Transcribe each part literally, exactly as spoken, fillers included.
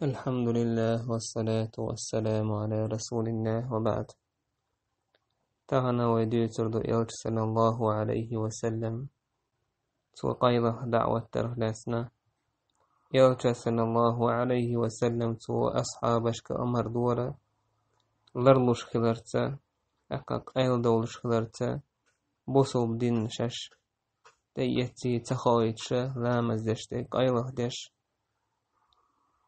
الحمد لله والصلاة والسلام على رسول الله وبعد. Тахана вай дуьйцур ду Элча, саллаллаху Ӏалайхи ва саллам, цо къайлаха даӀват дарх лаьцна. Элча, саллаллаху Ӏалайхи ва саллам, цо асхьабашка амар дора, ларлуш хиларца, тӀаккха къайладовлуш хиларца, бусулба дин шаьш тӀеэцций ца хоуьйтуша, ламаз деш тӀе къайлаха деш.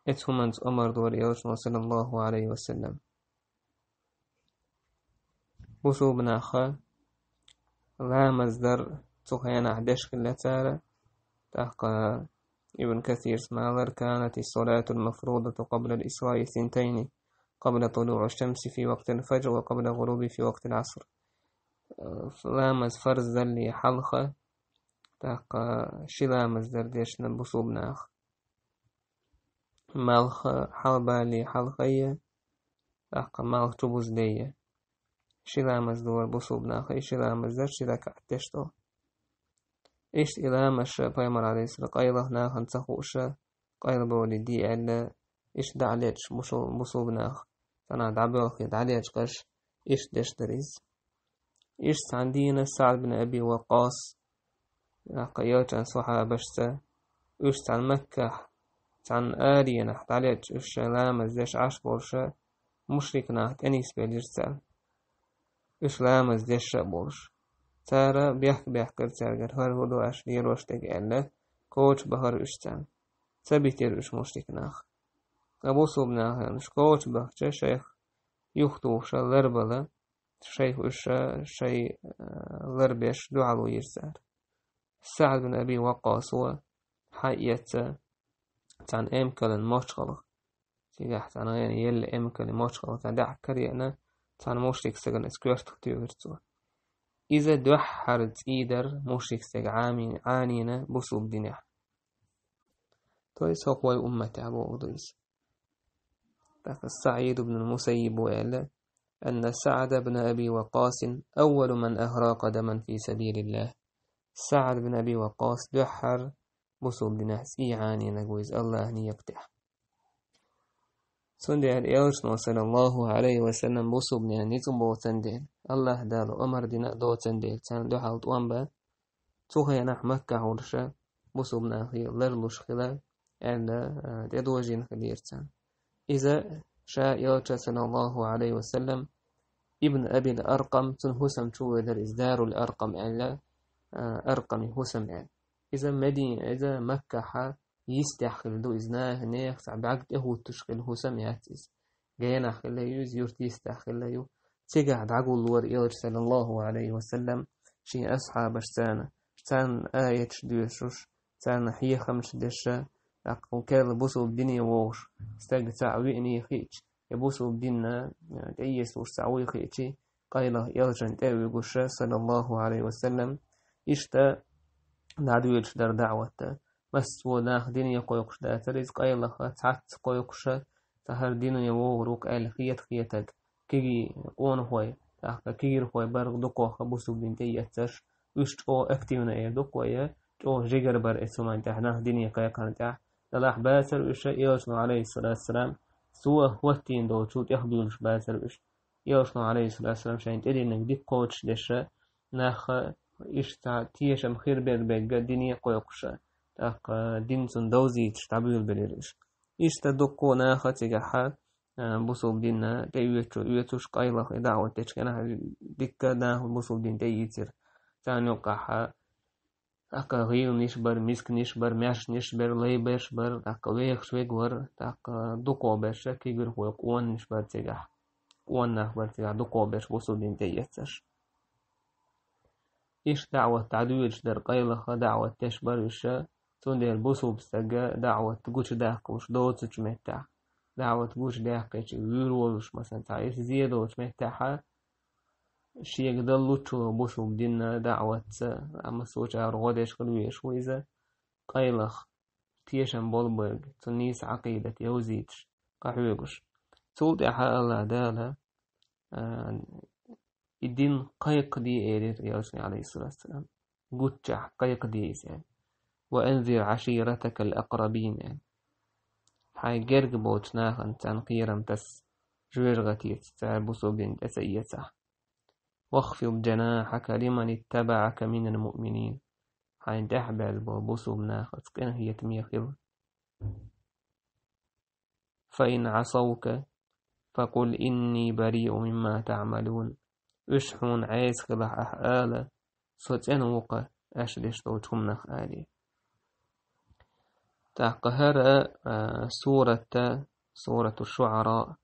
Эцу хӀуманца амар дора Элчано, саллаллаху Ӏалайхи ва саллам. Бусулба наха ламаз дар цу хенахь деш хилла цара, тӀаккха Ибн Касирс ма аллара: كانت الصلاة المفروضة قبل الإسراء ثنتين، قبل طلوع الشمس في وقت الفجر، وقبل الغروب في وقت العصر. Ламаз фарз далле хьалха, тӀаккха ши ламаз дар дешна бусулба наха. Малх хьалабале хьалхайя, тӀаккха малх чубузадайя. Ши ламаз дора бусулба наха, и ши ламаз дар ши ракаӀат деш долу. Иштта и ламазаш пайхамар, Ӏалайхиссалам, къайлаха нахана ца хууша, къайлабовлий де аьлла, иштта дӀа а лечкъаш бусу-, бусулба наха, цхьанхьа дӀабоьлхий дӀалечкъаш, иштта деш дара иза. Иштта цхьана дийнахь СаӀд бин Аби Ваккъас, тӀаккха Элчан сахьабашца, уьш цхьана Маккахь, цхьана аренахь дӀалечкъаш уьш шайн ламаз деш Ӏаш болуша, мушрик нах тӀенисбелира царна. Уьш ламаз деш а болуш. Цара бехк-бехкара цаьргара: «ХӀара хӀун ду аша лелош дерг?» — аьлла, коча бахара уьш царна. Ца битира уьш мушрик нах. Ткъа бусулба нахана уьш коча бахча, шайх юхатухуша ларбала, шайх уьш шай, а, ларбеш дуьхьал вийра цара. СаӀд бин Аби Ваккъасо хьаэца цхьана эмкалан мочхалгӀа. Цигахь цхьана гӀена елла эмкалан мочхалгӀа цхьа даьӀахк караеана, цхьана мушрик стагана иза коьртах туьйхира цо. Иза дуьххьара цӀий дара мушрик стага Ӏамийна, Ӏанийна бусулба динехь. То есть хӀокху вай умматехь бохург ду иза. ТӀаккха СаӀид ибн Мусаййиба аьлла: أن سعد بن أبي وقاص أول من أهرى قدما في سبيل الله. СаӀд бин Аби Ваккъас дуьххьара бусулба динехь цӀий Ӏанийнарг ву иза АллахӀан некъа тӀехь. Цундела Элчано, саллаллаху Ӏалайхи ва саллам, бусулба динан ницкъ боцан дела, АллахӀ Дала омар дина а доцан дела, царна дуьхьал тӀом бан, цу хенахь Маккахь волуша бусулба нахе ларлуш хила аьлла, а, тӀедожийна хилира царна. Иза ша Элча, саллаллаху Ӏалайхи ва саллам, Ибн Абил Аркъам, цуьнан хӀусам чу вуьйлира иза, Дарул Аркъам аьлла, а, Аркъаман хӀусам аьлла. Иза Медин-, иза Маккахьа йистехь хилла ду иза, наха, нехан цхьа бӀаьрг тӀехӀуттуш хилла хӀусам яц иза. Генахь хилла ю иза, юрт йистехь хилла ю. Цигахь дӀагуллора Элча, саллаллаху Ӏалайхи ва саллам, шен асхьабашца, царна аяташ доьшуш, царна хьехамаш деш, тӀаккха керла бусулба дине вогӀуш стаг цхьаъ виъний хиъча, я бусулба динна, а, тӀеэцалуш цхьаъ вуй хиъчий, къайлаха Элчанна тӀе а вуьгуша, саллаллаху Ӏалайхи ва саллам, иштта дӀадоьдуш дара даӀват. Массо а нах дине кхойкхуш дацара иза, къайлаха цхьацца кхойкхуша, цхьа хӀара дине вогӀур ву-кх аьлла хета-хетарг, кегий къонахой, тӀаккха кегийрхой бара дукхох бусулба дин тӀеэцнарш, уьш чӀогӀа активна эр ду-кх вай, чӀогӀа жигара бара эцу хӀуманна тӀехь, нах дине кхайкхарна тӀехь. Делахь бацара уьш Элчано, Ӏалайхиссалату вассалам, цо хӀоттийна долчул тӀехбуьйлуш бацара уьш. Элчано, Ӏалайхиссалату вассалам, шайна тӀедиллинарг дика кхочушдеша, нах иштта тешам хир бер бегга дине кхойкхуша, тӀаккха дин цунна довзийташ дӀабуьйлабелира уьш. Иштта дуккха наха цигахьа, а, бусулба динна тӀеоьцу-, оьцуш къайлаха и даӀват дечу хенахь дикка наха бусулба дин тӀеийцира. Царна юккъехьа тӀаккха гӀийланаш бара, мисканаш бара, маьждигаш бара, лай берш бара, тӀаккха вехаш вег вара, тӀаккха дукхох берш кегийрхой, къонанаш бара цигахь. Къона нах бара цигахь дукхох берш бусулба дин тӀеэцнарш. Иштта даӀват дӀадоьдуш дара, къайлаха даӀват деш бара уьш, цундела бусулба стага даӀват гучудаккхалуш доцучу меттехь, даӀват гучудаьккхича вуьйр волуш, масала, цхьа иштта зе долчу меттехьа, шега даллуччул бусулба динна даӀватца, амма массо а чӀагӀар гӀо деш хила везаш ву иза, къайлаха тешам болу берг, цунна нийса Ӏакъидат йовзийташ, къахьоьгуш. Цул тӀаьхьа АллахӀ Дала, а, и дин кхайкхаде элира Элчане, Ӏалайхиссалату вассалам. Гуччехь кхайкхаде иза аьлла. «وأنذر عشيرتك الأقربين», аьлла. хьайн герга болчу нахана царна кхерам тасса, жоьжахатица цара бусалба дин тӀе ца эцахь. واخفض جناحك لمن اتبعك من المؤمنين. Хьайна тӀаьхьабаьлла болу бусалба нахаца къинхетаме хила. فإن عصوك فقل إني بريء مما تعملون. Уьш хьуна Ӏеса хилахь ахь ала, со цӀена ву-кха аша деш долчу хӀуманах алий. ТӀаккха хӀара, а, сурата, сурату Шуара,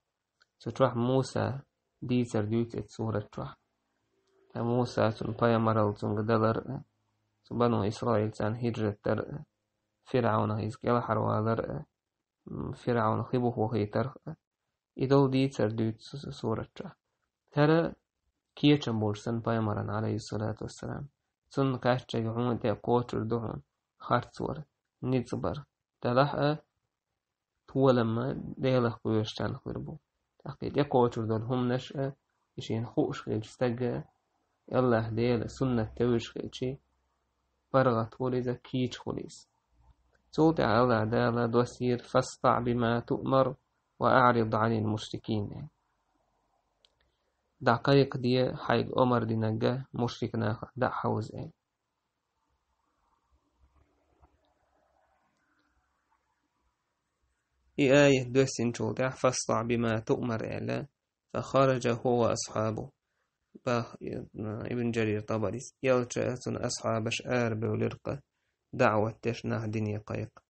цу чохь Муса дийцар дуьйцу эцу сурат чохь. Ткъа Муса цунна пайхамаралла цуьнга далар а, цу бану Исраил царна хӀижрат дар а, Фиръаунах иза кӀелхьарвалар а, м, Фиръаун хи бух вахийтарх а. И долу дийцар дуьйцу цу сурат чохь. ХӀара кечам болуш санна пайхамаран, алейхиссалату вассалам. Цунна кхаьчча хьуна тӀе кхочур ду хьуна харцвар, ницкъ бар. Делахь а, толам а Делах кхоьрушчарна хир бу. ТӀаккха и тӀекхочур долу хӀуманаш а, и шена хууш хилча стага а, Аллах Делан суннат тевжаш хилчий, паргӀат хуьлу иза, кийча хуьлу иза. Цул тӀаьхьа Аллах Дала доссийра: «فاصدع بما تؤمر وأعرض عن المشركين». ДӀакхайкхаде хьайга омар динарг а мушрик нахах, дӀа а хьовза аьлла. И аят доьссинчул тӀаьхьа «فاصدع بما تؤمر» аьлла, «فخرج هو وأصحابه», бах Ибн Джарир ТӀабарис, элча а, цуьнан асхьабаш а арабевлира-кха, даӀват деш нах дине кхайкха.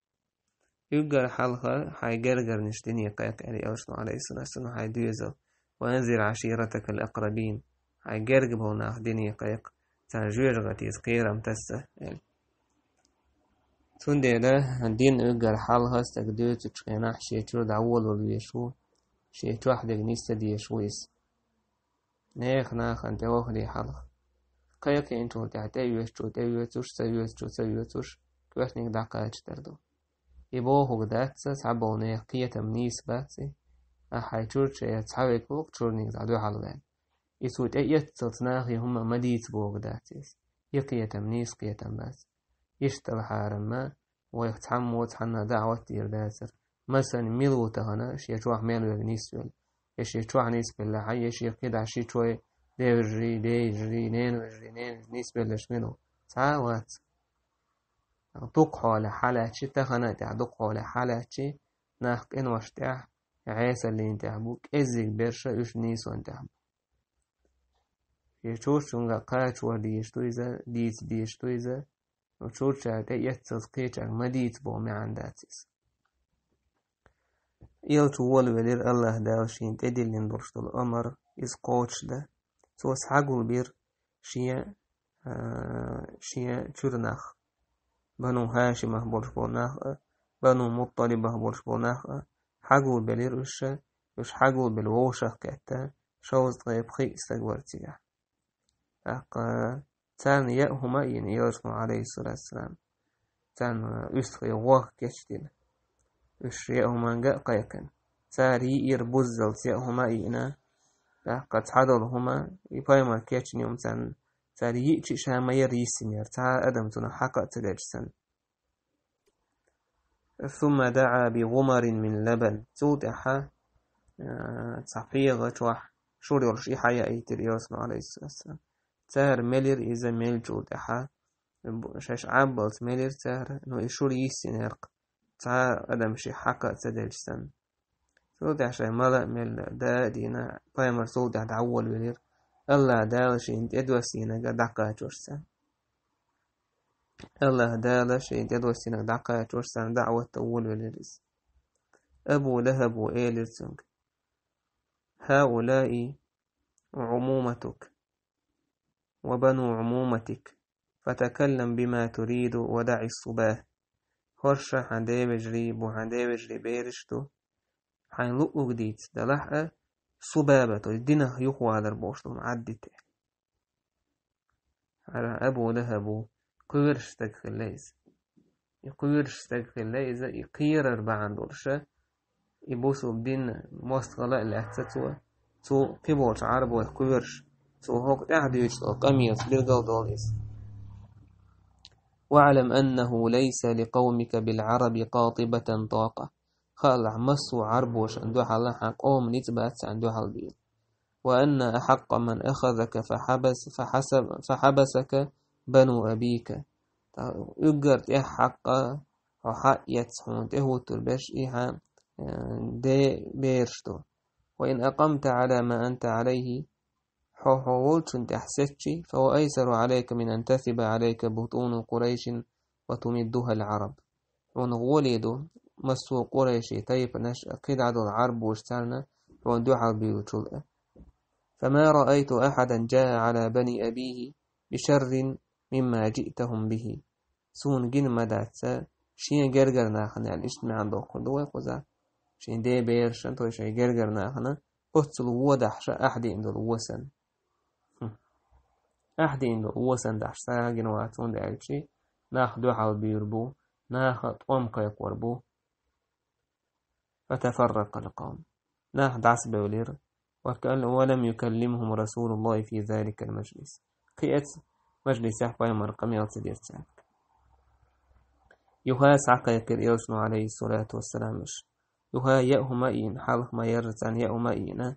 Уьггар хьалха хьайн гергарнаш дине кхайкха аьлла элчано, алейхиссалату вассалам, хьайн доьзал, «وأنذر عشيرتك الأقربين», хьайн герга болу нах дине кхайкха, царна жоьжахатица кхерам тасса аьлла. Цундела дин уьггар хьалха стага доьцучу хенахь шен чуьра дӀаволавала везаш ву, шен чохь дерг нисса дезаш ву иза. Нехан нахана тӀе вахаре хьалха. Кхайкхинчул тӀаьхьа тӀеоьцучо тӀеоьцуш, ца оьцучо ца оьцуш, коьртаниг дӀакхача дер ду. И бохург дац цхьаболу нехан кхетам нийса бац и. Ахь хьайн чуьра чу яц, цхьа векал ву-кх чуьраниг дӀа дуьхьал ваьлла. И цо тӀеэццалц нахе хӀума ма дийца бохург дац иза. И кхетам нийса кхетам бац. Иштта хьарамма, вайх цхьаммо цхьанна даӀват дийр дацара. Масалан, мила ву тахана шен чохь мел верг нисвелла? Я шен чохь нисбелла хьан, я шен кхидӀа ши чой деважарий, дейажарий, ненаважарий, ненаважарий нисбелларш мила ву? Цхьа а вац. Дукха хьолехь хьалаьцчи, тахана а тӀехь дукха хьолехь хьалаьцчи, нах къиношна тӀехь, Ӏесаллина тӀехь бу, кӀеззиг берш а уьш нийсонна тӀехь бу. Шен чурчуьнга кхачор дезаш ду иза, дийца дезаш ду иза, ну, чурчара тӀеэццалц кхечаьрга ма дийца боху маьӀна дац иза. Элча волавелира Аллаха Дала шена тӀедиллина долуш долу омар, иза кхочушдан. Цо схьагулбира шен, а, шен чуьра нах, Бану ХӀашимах болуш болу нах а, Бану Мутталибах болуш болу нах а, хьагулбелира уьш, уьш хьагулбелла вовшах кхетта, шовзткъе пхиъ стаг вара цигахь. ТӀаккха царна яа хӀума а йина, элчано, алейхиссалату вассалам, царна уьстагӀий гӀог кечдина. Уьш яа хӀуманга а кхайкхина. Цара йиира буззалц яа хӀума а йина. ТӀаккха цхьадолу хӀума, и пайхамар кечйина хӀума царна, цара йиъча а ша ма яра йиссинера, цхьа а адам цунах хьакха а ца делча санна. ثم دعا بغمر من لبن. Цул тӀаьхьа, а, цхьа пхьегӀа чохь шура йолуш и хьаяийтира элчано, алейхиссалату вассалам. Цара мелира иза, мелчул тӀаьхьа, бу-, шаьш Ӏаббалц мелира цара, но и шура йиссинера-кх, цхьа а адам шех хьакха а ца делча санна. Цул тӀаьхьа шайн мала а мелла, даа а дина, пайхамар цул тӀаьхьа дӀаволавелира, Аллаха Дала шена тӀедоссийнарг дӀакхачош санна. Аллаха Дала шена тӀедоссийнарг дӀакхачош санна, даӀват дан волавелира иза. Абу ЛахӀабо элира цуьнга: «هؤلاء عمومتك وبنو عمومتك، فتكلم بما تريد ودع الصباه». ХӀорш хьан девежарий бу, хьан девежарий бераш ду. Хьайн луъург дийца, делахь а, субаба, то есть динах юхавалар бохуш долу Ӏаддите. ХӀара Абу ЛахӀаб ву, кхоьруш стаг хилла иза. И кхоьруш стаг хилла иза, и кхерар бахьана долуш, и бусалба дин мостагӀа а лаьцна цо, цо кхиболчу Ӏарбойх кхоьруш, цо хӀокху тӀаьхьа дуьйцуш долу къамелаца билгал долу иза. «واعلم أنه ليس لقومك بالعرب قاطبة طاقة». хаалахь, массо а Ӏарбошна дуьхьал хьан къоман ницкъ бац царна дуьхьал бийла. وأن أحق من أخذك فحبس، فحسب، فحبسك بنو أبيك. Уггар тӀех хьакъ хьо хьаэца хьуна тӀехӀуттур берш и хьан, э, ден бераш ду. وإن أقمت على ما أنت عليه, хьо хьо волчун тӀехь сецчи, فهو أيسر عليك من أن تثب عليك بطون قريش وتمدها العرب. Хьуна гӀоле ду, массо а къурайши тайпанаш а, кхидӀа долу Ӏарбош царна хьуна дуьхьал буьйлучул а. فما رأيت أحدا جاء على بني أبيه بشر مما جئتهم به. Суна гина ма дац, шен гергара нахана аьлла, иштта маьӀна доккхур ду вай кхузахь. Шен ден берашна, то есть шен гергара нахана, оццул вон дахьаш ахьа деана долу вон санна. Хм. Ахьа деана долу вон санна дахьаш сагӀа гина вац, хӀунда аьлча нах дуьхьал буьйлур бу, наха тӀом кхайкхор бу. فتفرق القوم. Нах дӀасабевлира. وكل-، ولم يكلمهم رسول الله في ذلك المجلس. Кхин оцу мажлисехь пайхамар къамел ца дира цаьрга. Юха схьакхайкхира элчано, عليه الصلاة والسلام, уьш. Юха яа хӀума а йина, хьалха ма-ярра царна яа хӀума а йина,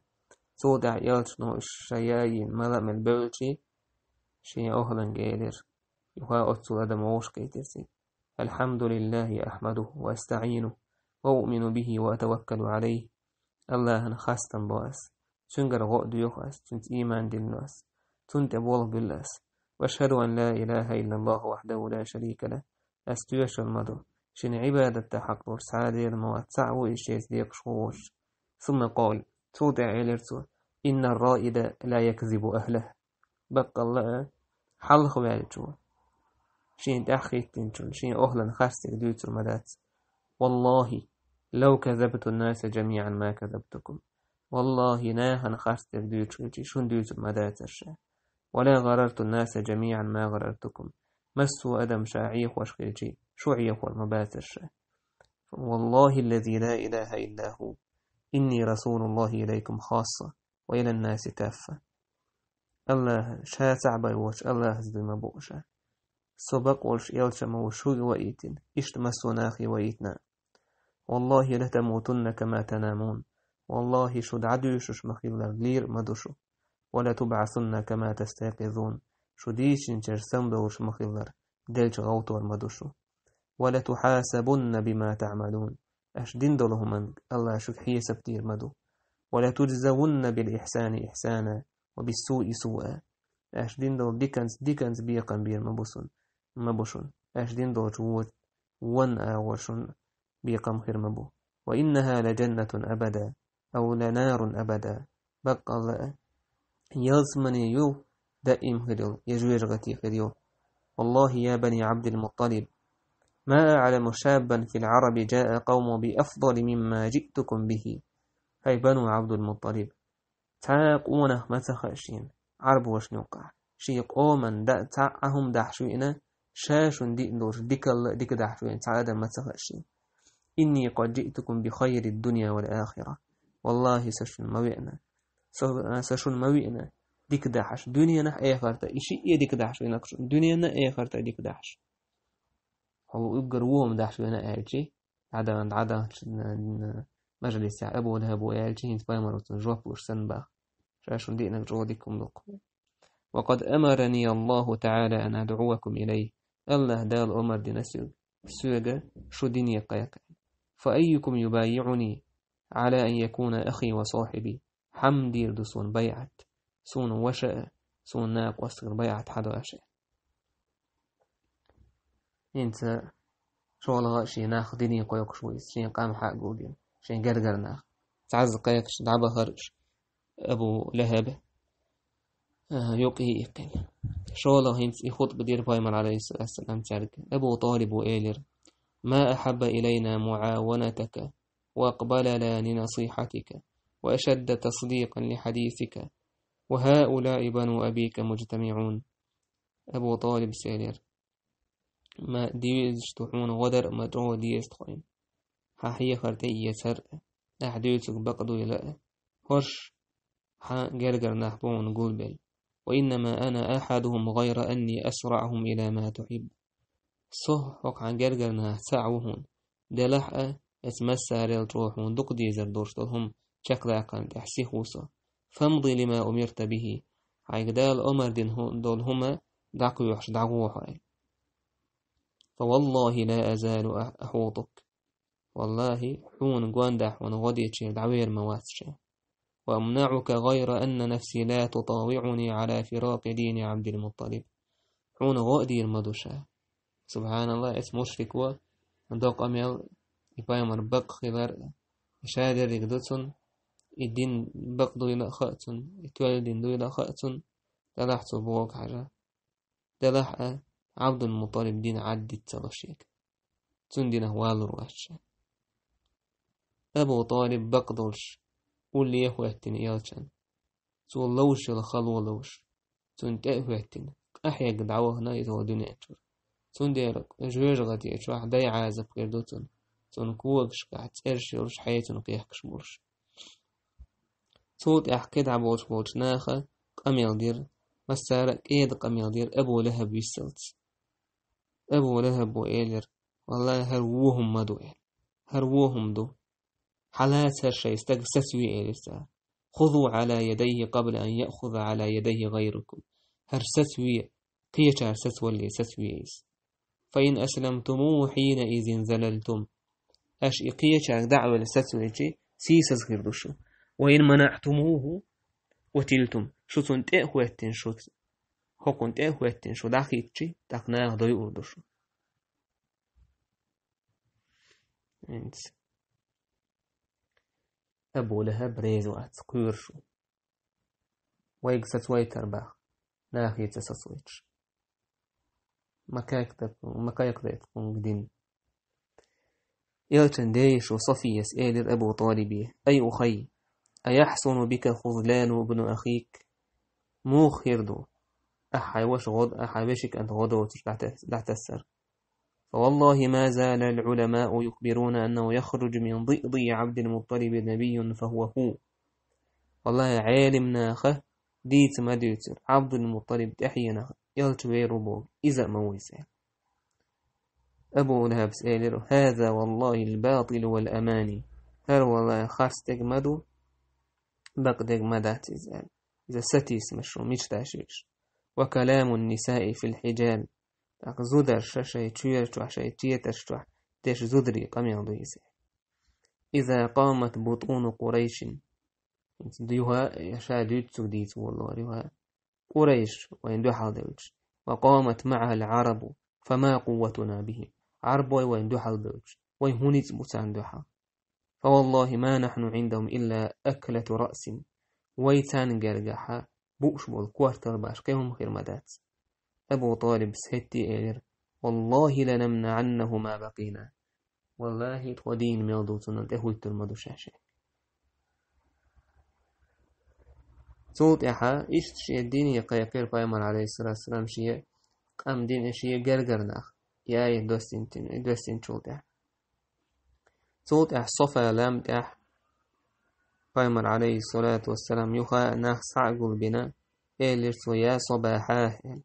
цул тӀаьхьа элчано уьш ша яа йина мала а мел бевлчи, шен охӀланга элира. Юха оццул адам вовшахкхийтира цига. الحمد لله أحمده وأستعينه وأؤمن به وأتوكل عليه. АллахӀана хастам бо ас, Цуьнгара гӀо а доьху ас, Цуьнца ийман диллина ас, Цунна тӀе болх буьллу ас. وأشهد أن لا إله إلا الله وحده لا شريك له. Ас тоьшалла ма ду, шена Ӏибадат дан хьакъ долуш цхьа а Дела ма вац, цхьаъ ву иза шеца декъашхо воцуш. ثم قال, цул тӀаьхьа элира цо: إن الرائد لا يكذب أهله. Баккъалла а, хьалхаваьллачо шена тӀаьхьахӀиттинчунна шен охӀланна харцдерг дуьйцур ма дац. والله لو كذبت الناس جميعا ما كذبتكم. ВаллахӀи, нахана харцдерг дуьйцуш хилчи, шуна дуьйцур ма дацара ша. ولا غررت الناس جميعا ما غررتكم. Массо а адам ша Ӏехош хилчи, шу Ӏехор ма бацара ша. والله الذي لا إله إلا هو إني رسول الله إليكم خاصة وإلى الناس كافة. АллахӀ, ша цхьаъ бен воцуш АллахӀаца дуй ма бу ша. Со бакъ волуш элча ма ву шуьга ваийтина, иштта массо а нахе ваийтина. والله لتموتن كما تنامون. ВаллахӀи, шу дӀадуьйшуш ма хиллара, лийр а ма ду шу. ولتبعثن كما تستيقظون. Шу дийшинчара самадовлуш ма хиллара, делча гӀовтор ма ду шу. ولتحاسبن بما تعملون. Аша дина долу хӀуманга АллахӀа шуьга хьесап дийр ма ду. ولتجزون بالإحسان إحسانا وبالسوء سوءا. Аша дина долу диканца диканца бекхам бийр ма бу шуна, ма бу шуна. Аша дина долчу вон, вон агӀор шуна бекхам хир ма бу. وإنها لجنة أبدا أو لنار أبدا. Баккъалла а, ялсамани ю даим хир йолу, я жоьжахати хир йолу. والله يا بني عبد المطلب ما أعلم شابا في العرب جاء قومه بأفضل مما جئتكم به. ХӀай Бану Ӏабдул-Мутталиб, цхьа а къонах ма ца хаьа шена, Ӏарбошна юккъахь, шен къоман да-, цхьа а хӀума дахьаш веана, ша шуна диъна долуш дикалла а дика дахьаш веана цхьа адам ма ца хаьа шена. إني قد جئتكم بخير الدنيا والآخرة. ВаллахӀи, со шуна ма веана. Со, со шуна ма веана дика дахьаш. Дуьненахь а, эхарта а, и шиъ а дика дахьаш веана шуна. Дуьненна а, эхарта а дика дахьаш. Хьо уггар вон хӀума дахьаш веана аьлчи, дӀадан, дӀадан, н-, н-, мажлисехь Абу ЛахӀабо аьлчи, хӀинца пайхамар ву цунна жоп луш санна баха. Ша шуна диънарг чӀогӀа дика хӀума ду-кх. وقد أمرني الله تعالى أن أدعوكم إليه. АллахӀ Дала омар дина соьга, соьга шу дине кхайкха. فأيكم يبايعني على أن يكون أخي وصاحبي. Хьан дийр ду суна байӀат? Суна ваша а, суна накъостагара байӀат хьан до аша? ХӀинца шолгӀа а шен нах дине кхойкхуш ву иза, шен къам хьа а гулдина, шен гергара нах. Цхьазза кхайкхаш дӀабахара Абу ЛахӀаб, а, юкъе а иккхина. ШолгӀа хӀинца и хутба дира пайхамар, Ӏалайхиссалату вассалам, цаьрга. Абу ТӀалибо элира: ما أحب إلينا معاونتك وأقبلنا لنصيحتك وأشد تصديقا لحديثك وهؤلاء بنو أبيك مجتمعون. Абу ТӀалибас элира: ма дезаш ду хьуна гӀо дар а, ма чӀогӀа деза тхо хьуна. Хьан хьехар тӀеэцар а, ахь дуьйцург бакъ дуйла а, хӀорш хьан гергара нах бу хьуна гулбелла. وإنما أنا أحدهم غير أني أسرعهم إلى ما تحب. Со хӀокху хьан гергара нахах цхьаъ ву хьуна, делахь а, Эца массарел чӀогӀа хьуна дукха дезар долуш долу хӀума чекхдаккхарна тӀехь сиха ву со. فامض لما أمرت به. Хьайга Дала омар дина хӀу-, долу хӀума дӀакхоьхьуш, дӀагӀо хьо аьлла. فوالله لا أزال أح-، أحوطك. Валлахи, хьуна гондахь хьуна гӀо дечуьра дӀавер ма вац ша. وأمنعك غير أن نفسي لا تطاوعني على فراق دين عبد المطلب. Хьуна гӀо а дийр ма ду ша. Субханалла, эца мушрико докъа мел и пайхамар бакъ хилар, и ша дерриг ду цунна, и дин бакъ дуйла а хаьа цунна, и тоьлла дин дуйла а хаьа цунна, делахь цо боху хьажа. Делахь а Абдул-Муталиб дин Ӏаддита ца ло шега. Цуьнан динах валур вац ша. Абу ТӀалиб бакъ долуш, улле а хӀоьттина элчан. Цо ловш йолу хало ловш. Цунна тӀе а хӀоьттина, къахьегна дӀавахана иза дуьнен чуьра. Цундела жоьжахати чохь дай Ӏазап хир ду цунна. Цунна когашкахь цӀераш йолуш хье цунна кхехкаш болуш. Цул тӀаьхьа кхидӀа болуш болчу наха къамел дира, массара а кӀеда къамел дира Абу ЛахӀаб виссалц. Абу ЛахӀабо элира: «Валлахи, хӀара вон хӀума ма ду», — аьлла. «ХӀара вон хӀума ду. Хьалаца хӀара шайн стаг сацаве», — элира цара. «خذوا على يديه قبل أن يأخذ على يديه غيركم». ХӀара сацаве, кхечара сацавалале сацаве иза. «فإن أسلمتموه حينئذ ذللتم». Аша и кхечаьрга дӀа а велла сацавелчи, сийсаза хир ду шу. «وإن منعتموه قتلتم». Шу цунна тӀе а хӀоьттина шу, хӀокхунна тӀе а хӀоьттина шу дӀахӀиттичи, тӀаккха наха дойур ду шу. ХӀинца Абу ЛахӀаб реза вац, кхоьруш ву. Вайга сацавайтар баха, нахе ца сацавайташ. Ма кхайкхадайта, ма кхайкхадайта кхунга дин. Элчан дейиша ву Софияс элира Абу ТӀалибе: «أي أخي، أيحسن بك خذلان ابن أخيك؟» Муха хир ду? Ахьа хьайн ваша гӀо-, ахьа хьайн вешин кӀант гӀо доцуш дӀатас-, дӀатассар. فوالله ما زال العلماء يخبرون أنه يخرج من ضئضي عبد المطلب نبي فهو هو. Валлахи, Ӏелим наха дийца ма дуьйцура, Ӏабдул-Мутталиб тӀаьхьенах элча вер ву боху, иза а ма ву иза. Абу ЛахӀабс элира: «هذا والله الباطل والأماني». ХӀара, валлахи, харц дерг ма ду, бакъ дерг ма дац иза аьлла. Иза сатийсамаш ю, мечташ ю уьш. «وكلام النساء في الحجال». ТӀаккха зударша шайн чоьра чохь, шайн четарш чохь деш зударийн къамел ду иза. «إذا قامت بطون قريش». Юха ша дуьйцург дийца воллура юха. Къурайш вайна дуьхьал девлча. «وقامت معها العرب فما قوتنا بهم». Ӏарбой вайна дуьхьал бевлча, вай хӀун ницкъ бу царна дуьхьал? «فوالله ما نحن عندهم إلا أكلة رأس». Вай царна гергахьа бууш болу кортал баш кхин хӀума хир ма дац. Абу ТӀалибс хӀетте элира: «والله لنمنعنه ما بقينا». Валлахи, тхо дийна мел ду, цунна тӀехӀуьттур ма ду ша шен. Цул тӀаьхьа иштта шен дине кхайкхира пайхамар, алейхиссалату вассалам, шен къам дин, шен гергара нах, и аят доссинчул тӀаьхьа. Цул тӀаьхьа Софа лам тӀехь пайхамар, алейхиссалату вассалам, юха нах схьа а гулбина, элира цо: «Я Собахьа», — аьлла.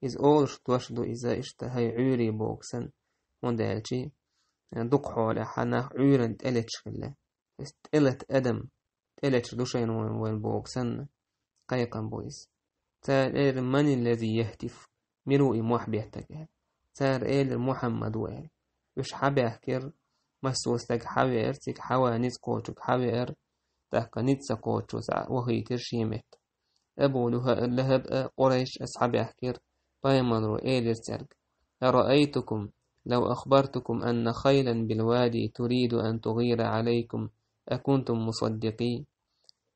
Иза олуш дош ду иза иштта хӀай Ӏуьйре боху санна, хӀунда аьлча дукха хьолехь нах Ӏуьйранна тӀелеташ хилла. Иза тӀелата адам, тӀелеташ ду шайна вайн, вайн боху санна, кхайкхам бу иза. Цара элира: «من الذي يهتف؟» Мила ву и мохь беттарг аьлла. Цара элира: «Мухьаммад ву», — аьлла. Уьш хьабаьхкира, массо а стаг хьавеара, цига хьаван ницкъ кхочург хьавеара, тӀаккха ницкъ ца кхочо цхьа вахийтира шен метта. Абу Луха-, ЛахӀаб а, Къурайш а схьабаьхкира, пайхамаро элира цаьрга: «أرأيتكم لو أخبرتكم أن خيلا بالوادي تريد أن تغير عليكم أكنتم مصدقين؟»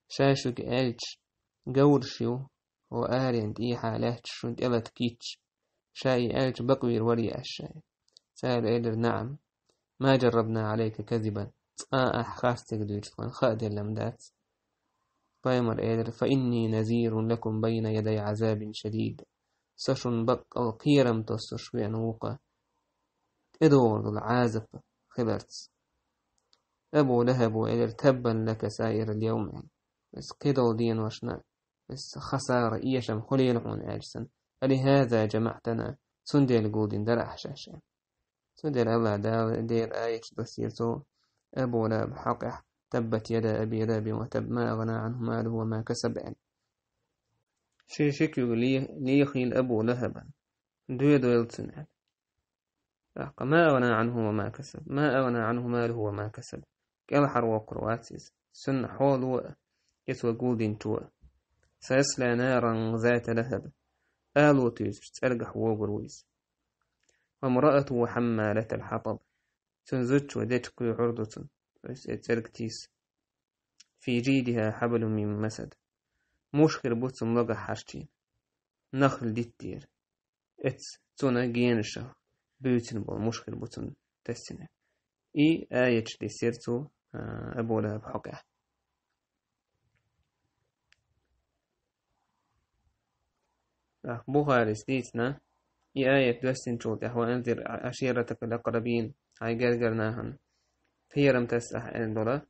Ша шуьга аьлча, говраш ю, хӀо аренан тӀехьа лаьтташ шун тӀелата кийча, ша и аьлча бакъвийр варий аш шайн? Цара элира: «نعم. ما جربنا عليك كذبا». Цкъа а ахь харцдерг дуьйцуш тхуна хааделла ма дац. Пайхамар элира: «فإني نذير لكم بين يدي عذاب شديد». Со шуна баккъал кхерам тоссуш веана ву-кха, тӀедогӀур долу Ӏазап хиларца. Абу ЛахӀабо элира: «تبا لك سائر اليوم», — аьлла. Ас кхидолу деношна Ас хасара, эшам хуьлийла хьуна аьлча санна, «ألهذا جمعتنا», цундела гулдина дара ахь шаьш аьлла. Цундела Аллах Дала дера аяташ досийра цо, Абу ЛахӀаб хьакъехь: «تبت يدا أبي لهب وتب، ما أغنى عنه ماله وما كسب», аьлла. Шен ши куьг ле-, лехийла Абу ЛахӀабан. Доьдийла цунна, аьлла. ТӀаккха: «ما أغنى عنه وما كسب، ما أغنى عنه ماله وما كسب». КӀелхьарвоккхур вац иза. Цунна хьоло а, я цо гулдинчо а. «سيصلى نارا ذات لهب». Ало туьйсучу цӀергахь вогур ву иза. «وامرأته حمالة الحطب». Цуьнан зудчо дечиг кхуьйхьур ду цунна, то есть и цӀерга тийса. «في جيدها حبل من مسد». Муш хир бу цуьнан логахь хьарчийна. Нах хила диттера. Эцца цунна генашах буьйцина болу муш хир бу цунна тесна. И аяташ дисира цо, а, Абу ЛахӀаб хьокъехь. ТӀаккха Бухарис дийцина, и аят доьссинчул тӀаьхьа: «وأنذر عشيرتك الأقربين», хьайн гергара нахана пхьерам тасса ахь аьлла долу,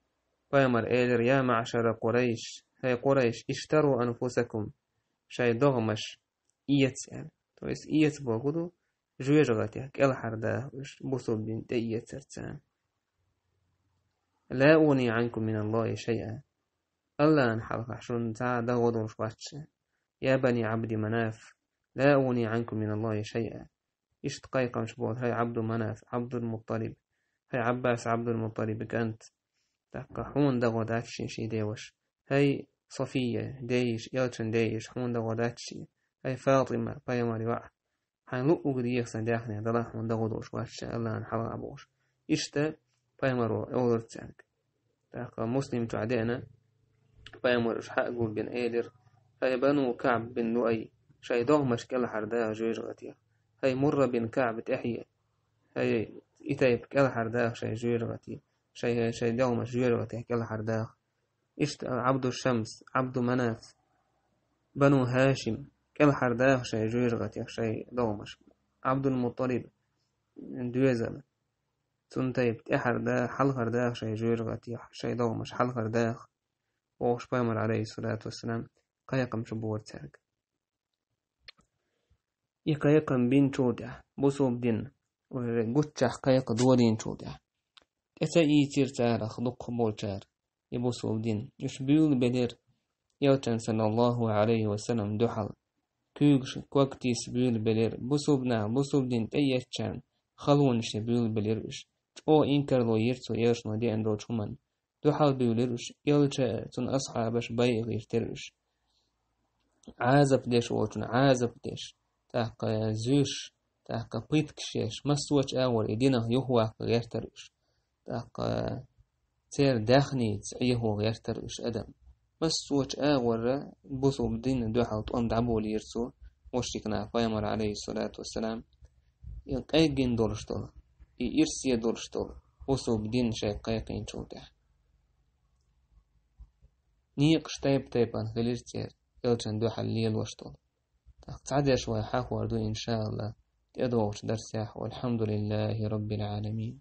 пайхамар элира: «يا معشر قريش», хӀай Къурайш, «اشتروا أنفسكم», шайн догӀмаш эца аьлла. То есть эца бохург ду, жоьжахатех кӀелхьардаха уьш, бусалба дин тӀеэцарца. «لا أغني عنكم من الله شيئا». АллахӀан хьалха шуна цхьа а дагӀо долуш вац ша. «يا بني عبد مناف، لا أغني عنكم من الله شيئا». Иштта кхайкхамаш боху: хӀай Ӏабду Манаф, Ӏабдул-Мутталиб, хӀай Ӏаббас, Ӏабдул-Мутталибан кӀант, тӀаккха хьуна дагӀо дац шен, шен деваша. ХӀай София, дейиша, элчан дейиша, хьуна дагӀо дац шен. ХӀай Фатима, пайхамар йоӀ, хьайн луъуг дехар сан даьхнех далахь, хьуна дагӀо долуш вац ша, АллахӀан хьалха а бохуш. Иштта пайхамаро олура цаьрга. ТӀаккха Муслим чохь деана, пайхамар уьш хьа а гулбина элира: «هيا بنو كعب بن لؤي، шайн догӀмаш кӀелхьардаха жоьжахатех. هيا مرة بن كعب تحيا، хӀай и тайпа кӀелхьардаха шайн жоьжахатех, шайн, шайн догӀмаш жоьжахатех кӀелхьардаха». Иштта Ӏабду Шамс, Ӏабду Манаф, Бану ХӀашим, кӀелхьардаха шайн жоьжахатех шайн догӀмаш. Ӏабдул-Мутталиб доьзал, цуьнан тайпа тӀаьхьардаха, хьалхардаха шайн жоьжахатех шайн догӀмаш, хьалхардаха, бохуш пайхамар, Ӏалайхиссалату вассалам, кхайкхам чу бора цаьрга. И кхайкхам бинчул тӀаьхьа, бусалба дин уже гуччахь кхайкха долийначул тӀаьхьа, тӀе ца ийцира царах дукхахболчара и бусалба дин. Уьш буьйлабелира элчан, саллаллаху Ӏалайхи ва саллам, дуьхьал. Куьйгаш ког тийса буьйлабелира. Бусалба нах бусалба дин тӀеэцначарна халонаш тӀе буьйлабелира уьш. ЧӀогӀа инкарло йира цо элчано деана долчу хӀуманна. Дуьхьал буьйлира уьш, элча а, цуьнан асхьабаш а байа гӀиртира уьш. Ӏазап деш волчунна Ӏазап деш, тӀаккха зуьйш, тӀаккха пыткаш еш, массочу агӀор и динах юхаваккха гӀертара уьш. ТӀаккха церан даьхница Ӏехо гӀертара уьш адам. Массочу агӀора бусалба динна дуьхьал тӀом дӀаболийра цо, мушрик наха, пайхамар, Ӏалайхиссалату вассалам, и къеггина долуш долу, и ирсе долуш долу бусалба дин шайга кхайкхийначул тӀаьхьа. Некъаш тайп-тайпана хилира церан, элчан дуьхьал лелош долу. ТӀаккха цхьадерш вай хьахор ду, иншааллах, тӀедогӀучу дарсехь. Валхьамдулиллахи Раббил Ӏаламин.